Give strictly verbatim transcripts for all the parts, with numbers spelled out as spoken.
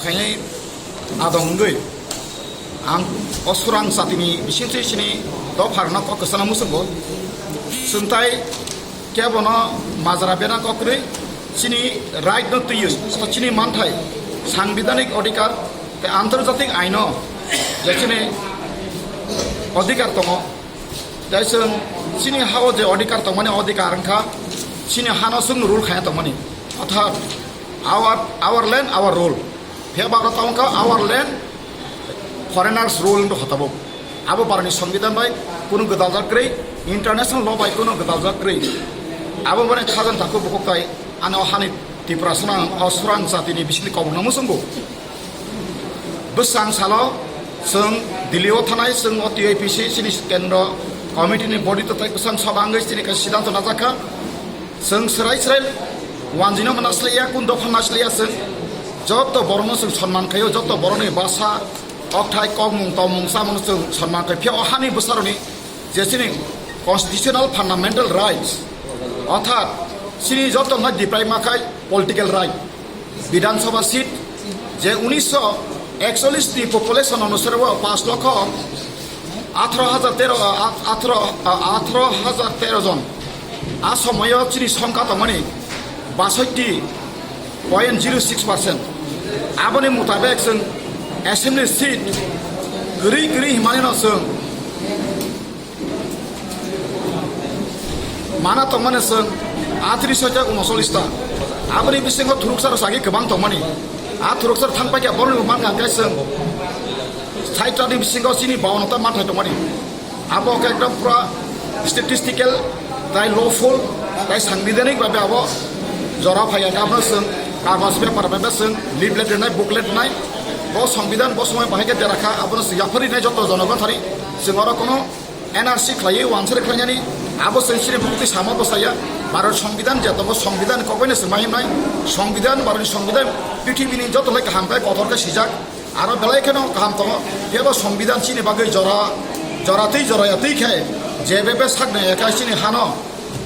Khainai adong wngwi ang o Surang jatini bisingtwi chini dopharokno kok kwchana muchungo. Chwng tai kebono majra bena kok kwrwi chini right no twiwi, chini manthai, sangbidhanik odhikar tei antarjatik aino je chini odhikar tongo. Tei chwng chini hao je odhikar tongmani odhikar wngkha, chini hano chwng rule khaina tongmani. Orthat our, our land, our rule. Phiya ba aro tongkha our land, foreigners rule wngkha tabuk. Abo barani songbidhan bai kunu gwdaljak kwrwi, international law bai kunu gwdaljak kwrwi. Abo bani khajan takhuk bukhuk tai ano hani Tiprasano o Surang jatini bisingni kobokno muchungo. Bwsang salo chwng Delhi o thanai, chwng o T I P C chini kendro committee ni body to tai bwsang salo wngwi chini kaisa siddhanto najak kha. Chwng swrai swrai wanjwino mwnasliya, kun dopha nasliya chwng. Joto borokno chwng sonman khaio, joto borokni basa, okthai, kokmung, tongmung, chamungno chwng sonman khai. Phiya o hani bwsarokni je chini constitutional fundamental rights, orthat chini joto wngkha deprive ma khai political right. Bidhan Sabha seat je unisho ekchollish ni population onusare o panch lokho atharo hajar tero, a-, atharo, a-, atharo hajar tero jon. A somoyo chini songkha tongmani basotti point zero six percent. Aboni mutabek chwng assembly seat kwrwi kwrwi himani no chwng mana tongmani chwng atris hoite unocholish ta. Aboni bisingo thuruksa rok sagi kwbang tongmani. A thuruksa thang paikha borokni bo mankha hwnkhe chwng sait ta ni bisingo chini bawanno ta manthai tongmani. Abo khe ekdom pura statistical, tai lawful, tai sangbidhanik bhabe abo jora phaiya. Abono chwng kagoj paper bai chwng leaflet rwnai, booklet rwnai. Bo songbidhan bo somoi bahai khe dera kha, abono chwng yaphar rinai joto jonogon thani chwng oro kono N R C khlaiwi wansari khlainani abo chwng chini buktwi sama bwsaya. Bharat songbidhan je tongo, songbidhan kokbaino chwng ma himnai. Songbidhan, Bharatni songbidhan prithibini joto lai kaham khe kothor khe sijak. Aro belai kheno kaham tongo. Phiya ba songbidhan chini bagwi jora, jora twi jora ya twi khe je bebe saknai ya khe chini hano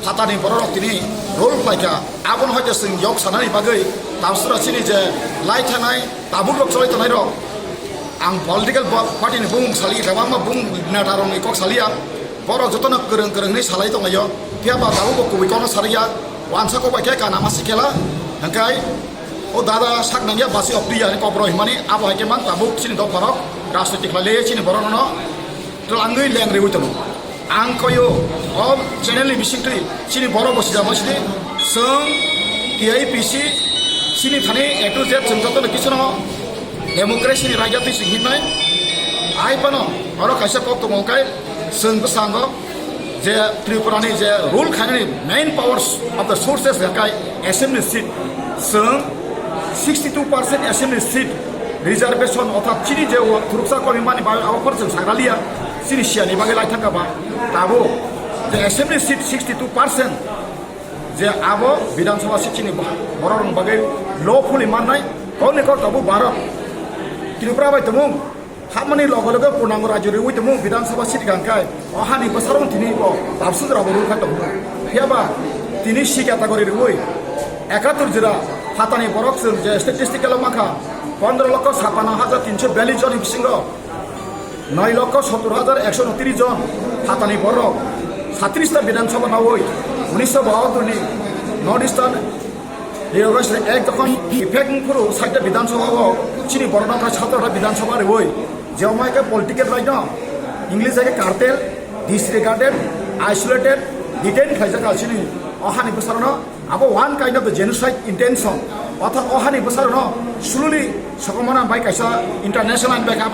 phatani bororok tini role khlaikha. Abono hoite chwng yok sanani bagwi tabsura chini je lai thanai tabuk rok cholai tongnai rok. Ang political bo-, party ni bumung sali, kwbangma bumung neta rok ni kok saliya. Borok jotono kwrwng kwrwng hinwi salai tonglaio. Phiya ba tabuk bo kubui kokno saliya. Wansa kok bai khe kana masi khela. Hwnkhe o dada sak nangya basi of the year ni kok rok himani abo hai khe man tabuk chini dopha rok rajniti khlai le chini borok no twlangwi leng riwi tongo. Ang koyo o channel ni bisingtwi chini borok bo sijak ma sidi chwng T I P C chini thani A to Z chwng jotono kichuno democracy ni raida twi sing himnai. Ai phano oro kaisa kok tongo kai chwng bwskango je Tripura ni je rule khainani main powers of the sources ya kai assembly seat chwng sixty two percent assembly seat reservation, orthat chini je o thuruksa kori mani bagwi abo phano chwng sagra liya, chini siyani bagwi lai thangkha ba. Tabuk je assembly seat sixty two percent je abo Bidhan Sabha seat chini borok rok bagwi lawfully mannai, kok ni kok tabuk Bharat Tripura bai tumung hamani loge loge purnango rajyo riwi tumung Bidhan Sabha seat gangkai. O hani bwsarok tini bo tabswk rabo rwkha tongo. Phiya ba tini C category riwi ekatur jora phatani borok chwng je statistical o mankha pondro lokho sapano hajar tinso biyallis joni bisingo noi lokho sottor hajar ekso unotris jon phatani borok satris ta Bidhan Sabha nawi unisho bahattor ni North Eastern Reorganization Act jokhon effect wngphuru saita Bidhan Sabha o chini borok no kha sotro ta Bidhan Sabha riwi je omai khe political right no English hai khe cartel, disregarded, isolated, detain khlaijak kha chini o hani bwsarok no abo one kind of the genocide intention. Orthat o hani bwsarok no slowly sokomorna bai kaisa international bai kha